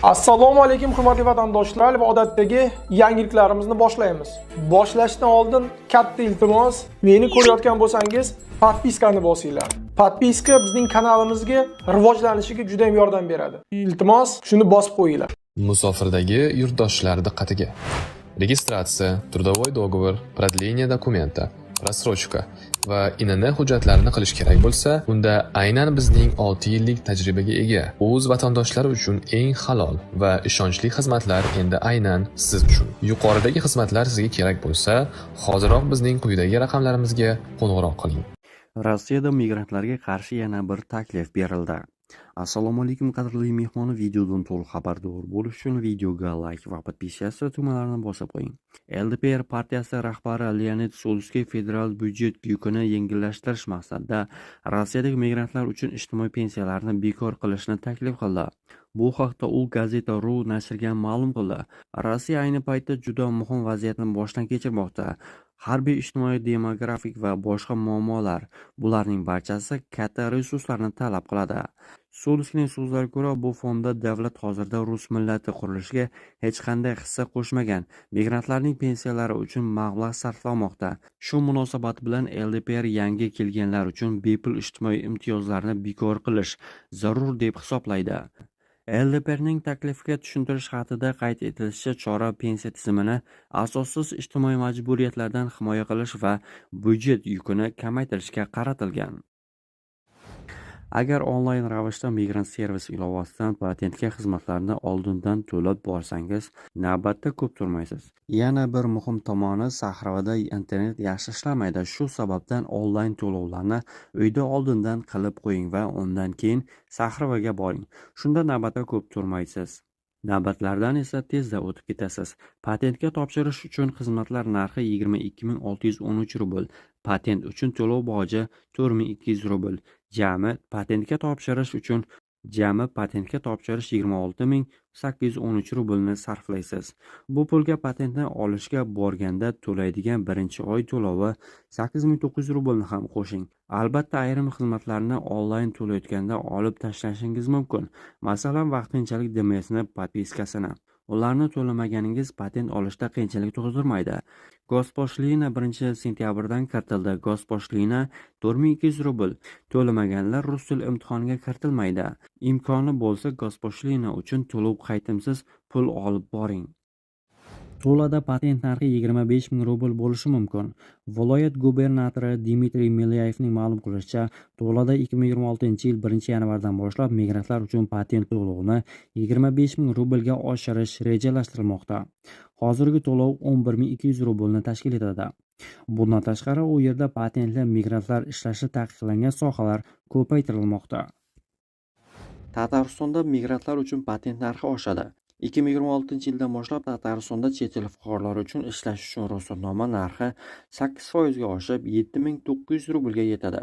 Assalomu alaykum hurmatli vatandoshlar va odatdagi yangiliklarimizni boshlaymiz. Boshlashdan oldin katta iltimos, meni ko'rayotgan bo'lsangiz, подписка ni bosinglar. Подписка bizning kanalimizga rivojlanishiga juda ham yordam beradi. Iltimos, shuni bosib qo'yinglar. Musofirdagi yurtdoshlar diqqatiga. Регистрация, трудовой договор, продление документа, рассрочка va ИНН hujjatlarini qilish kerak bo'lsa, unda aynan bizning 6 yillik tajribaga ega o'z vatandoshlari uchun eng halol va ishonchli xizmatlar endi aynan siz uchun. Yuqoridagi xizmatlar sizga kerak bo'lsa, hoziroq bizning quyidagi raqamlarimizga qo'ng'iroq qiling. Rossiyada migrantlarga qarshi yana bir taklif berildi. Assalomu alaykum, qadrli mehmon, videodan to'liq xabardor bo'lish uchun videoga like va подписаться tugmalarini bosib qo'ying. LDPR partiyasi rahbari Leonid Slutskiy federal byudjet yukini yengillashtirish maqsadida Rossiyadagi migrantlar uchun ijtimoiy pensiyalarni bekor qilishni taklif qildi. Bu haqda u Gazeta.ru nashriga ma'lum qildi. Rossiya ayni paytda juda muhim vaziyatni boshdan kechirmoqda. Harbiy, ijtimoiy, demografik va boshqa muammolar, bularning barchasi katta resurslarni talab qiladi. Slutskiyning so'zlariga ko'ra, bu fonda davlat hozirda rus millati qurilishiga hech qanday hissa qo'shmagan migrantlarning pensiyalari uchun mablag' sarflamoqda. Shu munosabat bilan LDPR yangi kelganlar uchun bepul ijtimoiy imtiyozlarni bekor qilish zarur deb hisoblaydi. LDPRning taklifiga tushuntirish xatida qayd etilishicha, chora pensiya tizimini asossiz ijtimoiy majburiyatlardan himoya qilish va byudjet yukini kamaytirishga qaratilgan. Agar onlayn ravishda Migrant servis ilovasidan patentga xizmatlarni oldindan to'lab borsangiz, navbatda ko'p turmaysiz. Yana bir muhim tomoni, Saxarovada internet yaxshi ishlamaydi. Shu sababdan onlayn to'lovlarni uyda oldindan qilib qo'ying va undan keyin Saxarovaga boring. Shunda navbatda ko'p turmaysiz. Navbatlardan esa tezda o'tib ketasiz. Patentga topshirish uchun xizmatlar narxi 22 613 rubl, patent uchun to'lov boji 4200 rubl. Jami patentga topshirish 26 813 rublni sarflaysiz. Bu pulga patentni olishga borganda to'laydigan birinchi oy to'lovi 8900 rublni ham qo'shing. Albatta, ayrim xizmatlarni onlayn to'layotganda olib tashlashingiz mumkin. Masalan, vaqtinchalik DMSni подписка sini. Ularni to'lamaganingiz patent olishda qiyinchilik tug'dirmaydi. Госпошлина 1-sentyabrdan kiritildi. Госпошлина 4200 rubl. To'lamaganlar rus tili imtihoniga kiritilmaydi. Imkoni bo'lsa, госпошлина uchun to'lov qaytimsiz pul olib boring. Tulada patent narxi 25 ming rubl bo'lishi mumkin. Viloyat gubernatori Dmitriy Milyayevning ma'lum qilishicha, Tulada 2026-yil 1-yanvardan boshlab migrantlar uchun patent to'lovini 25 ming rublga oshirish rejalashtirilmoqda. Hozirgi to'lov 11 200 rublni tashkil etadi. Bundan tashqari, u yerda patentli migrantlar ishlashi taqiqlangan sohalar ko'paytirilmoqda. Tataristonda migrantlar uchun patent narxi oshadi. 2026-yildan boshlab Tataristonda chet el fuqarolari uchun ishlash uchun ruxsatnoma narxi 8% ga oshib, 7900 rublga yetadi.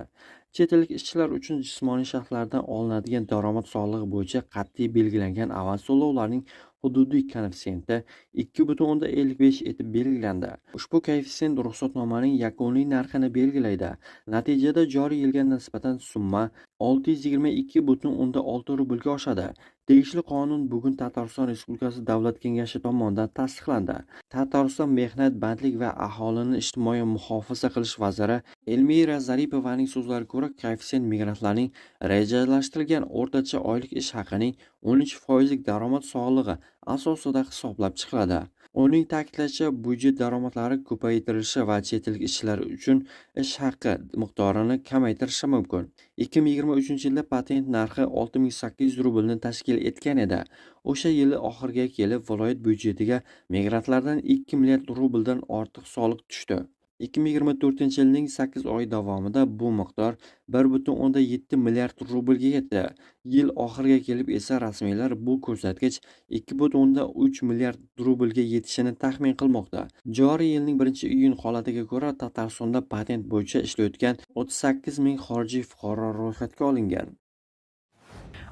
Chet ellik ishchilar uchun jismoniy shaxslardan olinadigan daromad solig'i bo'yicha qat'iy belgilangan avans to'lovlarning hududiy koeffitsiyenti 2,55 etib belgilandi. Ushbu koeffitsient ruxsatnomaning yakuniy narxini belgilaydi. Natijada joriy yilga nisbatan summa 622,6 rublga oshadi. Tegishli qonun bugun Tatariston Respublikasi Davlat Kengashi tomonidan tasdiqlandi. Tatariston mehnat, bandlik va aholini ijtimoiy muhofaza qilish vaziri Elmira Zaripovaning so'zlariga ko'ra, koeffitsient migrantlarning rejalashtirilgan o'rtacha oylik ish haqining 13 foizlik daromad solig'i asosida hisoblab chiqiladi. Uning ta'kidlashicha, byudjet daromadlari ko'paytirilishi va chet ellik ishchilar uchun ish haqi miqdorini kamaytirishi mumkin. 2023-yilda patent narxi 6800 rublni tashkil etgan edi. O'sha yili oxiriga kelib viloyat byudjetiga migrantlardan 2 milliard rubldan ortiq soliq tushdi. 2024-yilning 8 oyi davomida bu miqdor 1,7 milliard rublga yetdi. Yil oxiriga kelib esa rasmiylar bu ko'rsatkich 2,3 milliard rublga yetishini taxmin qilmoqda. Joriy yilning 1-iyun holatiga ko'ra, Tataristonda patent bo'yicha ishlayotgan 38 ming xorijiy fuqaro ro'yxatga olingan.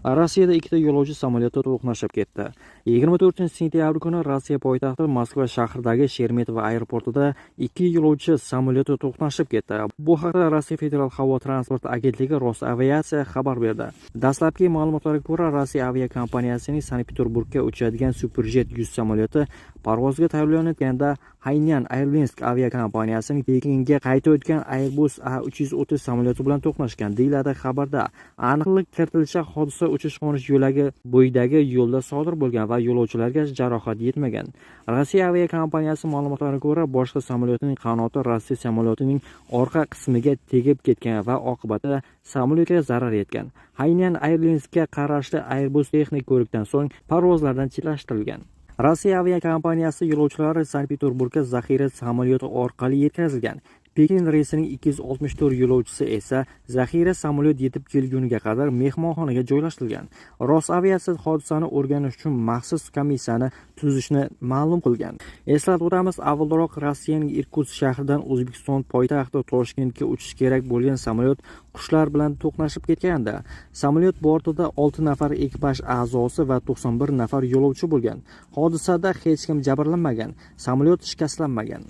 Rossiyada ikkita yo'lovchi samolyoti to'qnashib ketdi. 24 sentyabr kuni Rossiya poytaxti Moskva shahridagi Sheremetyevo aeroportida ikki yo'lovchi samolyoti to'qnashib ketdi. Bu haqda Rossiya federal havo transporti agentligi Rosaviatsiya xabar berdi. Dastlabki ma'lumotlarga ko'ra, Rossiya aviakompaniyasining Sankt-Peterburgga uchadigan Superjet 100 samolyoti parvozga tayyorlanayotganda Hainan Airlines aviakompaniyasining Pekinga qaytayotgan Airbus A330 samolyoti bilan to'qnashgan, deyiladi xabarda. Aniqlik kiritilishicha, hodisa uchish-qo'nish yo'lagi bo'yidagi yo'lda sodir bo'lgan va yo'lovchilarga jarohat yetmagan. Rossiya aviakompaniyasi ma'lumotlariga ko'ra, boshqa samolyotning qanoti Rossiya samolyotining orqa qismiga tegib ketgan va oqibatda samolyotga zarar yetgan. Hainan Airlinesga qarashli Airbus texnik ko'rikdan so'ng parvozlardan chetlashtirilgan. Rossiya aviakompaniyasi yo'lovchilari Sankt-Peterburgga zaxira samolyoti orqali yetkazilgan. Pekin reysining 264 yo'lovchisi esa zaxira samolyot yetib kelguniga qadar mehmonxonaga joylashtirilgan. Rosaviatsiya hodisani o'rganish uchun maxsus komissiyani tuzishni ma'lum qilgan. Eslatib o'tamiz, avvalroq Rossiyaning Irkutsk shahridan O'zbekiston poytaxti Toshkentga uchishi kerak bo'lgan samolyot qushlar bilan to'qnashib ketgandi. Samolyot bortida 6 nafar ekipaj a'zosi va 91 nafar yo'lovchi bo'lgan. Hodisada hech kim jabrlanmagan, samolyot shikastlanmagan.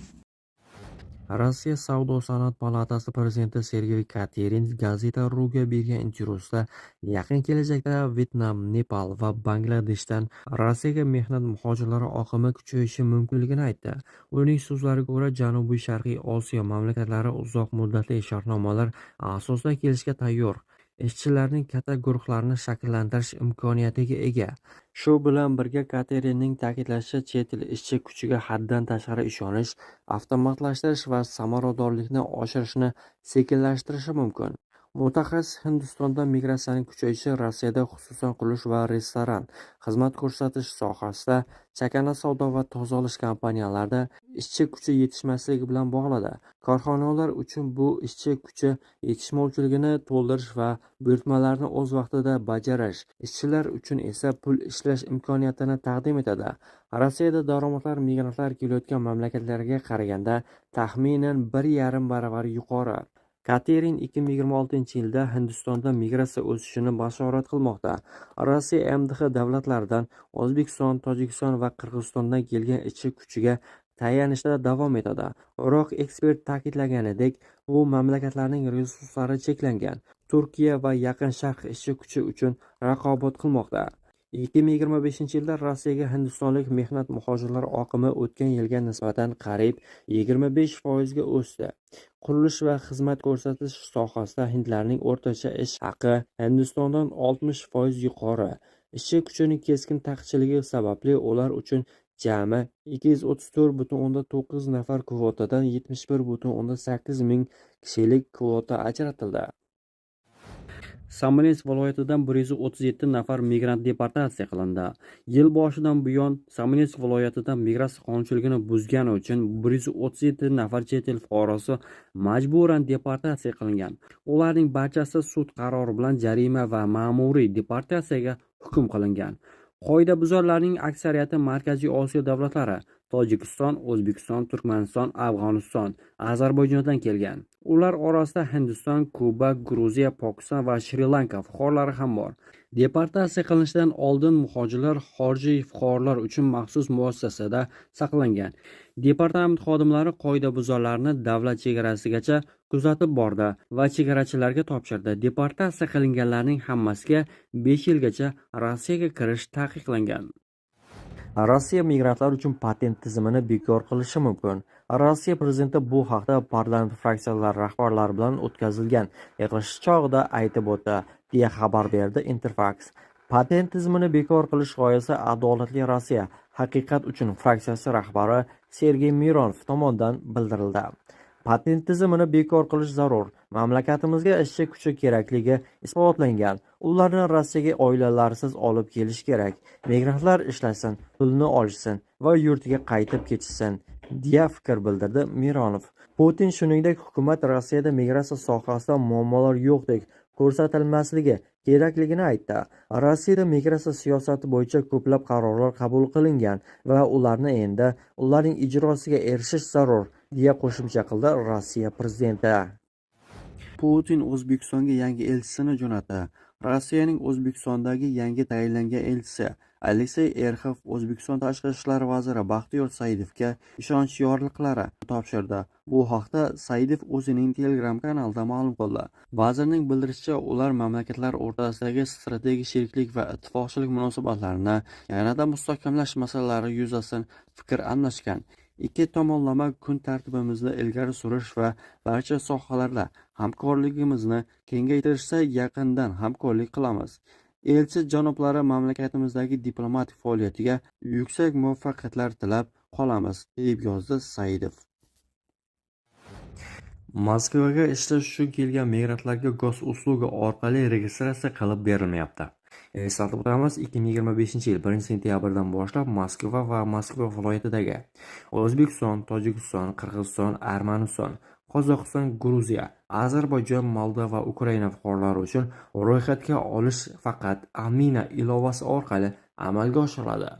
Rossiya Savdo-sanoat palatasi prezidenti Sergey Katerin Gazeta.ruga bergan intervyusida yaqin kelajakda Vyetnam, Nepal va Bangladeshdan Rossiyaga mehnat muhojirlari oqimi kuchayishi mumkinligini aytdi. Uning so'zlariga ko'ra, Janubiy Sharqiy Osiyo mamlakatlari uzoq muddatli shartnomalar asosida kelishga tayyor ishchilarning katta guruhlarini shakllantirish imkoniyatiga ega. Shu bilan birga, Katerinning ta'kidlashicha, chet el ishchi kuchiga haddan tashqari ishonish avtomatlashtirish va samaradorlikni oshirishni sekinlashtirishi mumkin. Mutaxassis Hindistonda migratsiyaning kuchayishi Rossiyada, xususan, qurilish va restoran, xizmat ko'rsatish sohasida, chakana savdo va tozalash kompaniyalarida ishchi kuchi yetishmasligi bilan bog'ladi. Korxonalar uchun bu ishchi kuchi yetishmovchiligini to'ldirish va buyurtmalarni o'z vaqtida bajarish, ishchilar uchun esa pul ishlash imkoniyatini taqdim etadi. Rossiyada daromadlar migrantlar kelayotgan mamlakatlarga qaraganda taxminan 1,5 baravar yuqori. Katerin 2026-yilda Hindistonda migratsiya o'sishini bashorat qilmoqda. Rossiya MDH davlatlaridan, O'zbekiston, Tojikiston va Qirg'izistondan kelgan ishchi kuchiga tayanishda davom etadi. Biroq ekspert ta'kidlaganidek, bu mamlakatlarning resurslari cheklangan. Turkiya va Yaqin Sharq ishchi kuchi uchun raqobat qilmoqda. 2025-yilda Rossiyaga hindistonlik mehnat muhojirlari oqimi o'tgan yilga nisbatan qariyb 25% ga o'sdi. Qurilish va xizmat ko'rsatish sohasida hindlarning o'rtacha ish haqi Hindistondan 60% yuqori. Ishchi kuchining keskin taqchilligi sababli ular uchun jami 234,9 nafar kvotadan 71,8 ming kishilik kvota ajratildi. Smolensk viloyatidan 137 nafar migrant deportatsiya qilindi. Yil boshidan buyon Smolensk viloyatida migratsiya qonunchiligini buzgani uchun 137 nafar chet el fuqarosi majburan deportatsiya qilingan. Ularning barchasi sud qarori bilan jarima va ma'muriy deportatsiyaga hukm qilingan. Qoidabuzarlarning aksariyati Markaziy Osiyo davlatlari: Tojikiston, O'zbekiston, Turkmaniston, Afg'oniston, Ozarbayjondan kelgan. Ular orasida Hindiston, Kuba, Gruziya, Pokiston va Shri-Lanka fuqarolari ham bor. Deportatsiya qilinishidan oldin muhojirlar xorijiy fuqarolar uchun maxsus muassasada saqlangan. Departament xodimlari qoidabuzarlarni davlat chegarasigacha kuzatib bordi va chegarachilarga topshirdi. Deportatsiya qilinganlarning hammasiga 5 yilgacha Rossiyaga kirish taqiqlangan. Rossiya migrantlar uchun patent tizimini bekor qilishi mumkin. Rossiya prezidenti bu haqda parlament fraksiyalari rahbarlari bilan o'tkazilgan yig'ilish chog'ida aytib o'tdi, deya xabar berdi Interfax. Patent tizimini bekor qilish g'oyasi Adolatli Rossiya haqiqat uchun fraksiyasi rahbari Sergey Mironov tomonidan bildirildi. Patent tizimini bekor qilish zarur. Mamlakatimizga ishchi kuchi kerakligi isbotlangan. Ularni Rossiyaga oilalarisiz olib kelish kerak. Migrantlar ishlasin, pulni olishsin va yurtiga qaytib ketishsin, deya fikr bildirdi Mironov. Putin, shuningdek, hukumat Rossiyada migratsiya sohasida muammolar yo'qdek ko'rsatilmasligi kerakligini aytdi. Rossiyada migratsiya siyosati bo'yicha ko'plab qarorlar qabul qilingan va ularni endi ularning ijrosiga erishish zarur, deya qo'shimcha qildi Rossiya prezidenti. Putin O'zbekistonga yangi elchisini jo'natdi. Rossiyaning O'zbekistondagi yangi tayinlangan elchisi Aleksey Erxov O'zbekiston Tashqi ishlar vaziri Baxtiyor Saidovga ishonch yorliqlari topshirdi. Bu haqda Saidov o'zining Telegram kanalida ma'lum qildi. Vazirning bildirishicha, ular mamlakatlar o'rtasidagi strategik sheriklik va ittifoqchilik munosabatlarini yanada mustahkamlash masalalari yuzasidan fikr almashgan. Ikki tomonlama kun tartibimizni ilgari surish va barcha sohalarda hamkorligimizni kengaytirishda yaqindan hamkorlik qilamiz. Elchi janoblari mamlakatimizdagi diplomatik faoliyatiga yuksak muvaffaqiyatlar tilab qolamiz, deb yozdi Saidov. Moskvaga ishlash uchun kelgan migrantlarga Gosuslugi orqali registratsiya qilib berilmayapti. Eslatib o'tamiz, 2025-yil 1-sentyabrdan boshlab Moskva va Moskva viloyatidagi O'zbekiston, Tojikiston, Qirg'iziston, Armaniston, Qozog'iston, Gruziya, Ozarbayjon, Moldova va Ukraina fuqarolari uchun ro'yxatga olish faqat Amina ilovasi orqali amalga oshiriladi.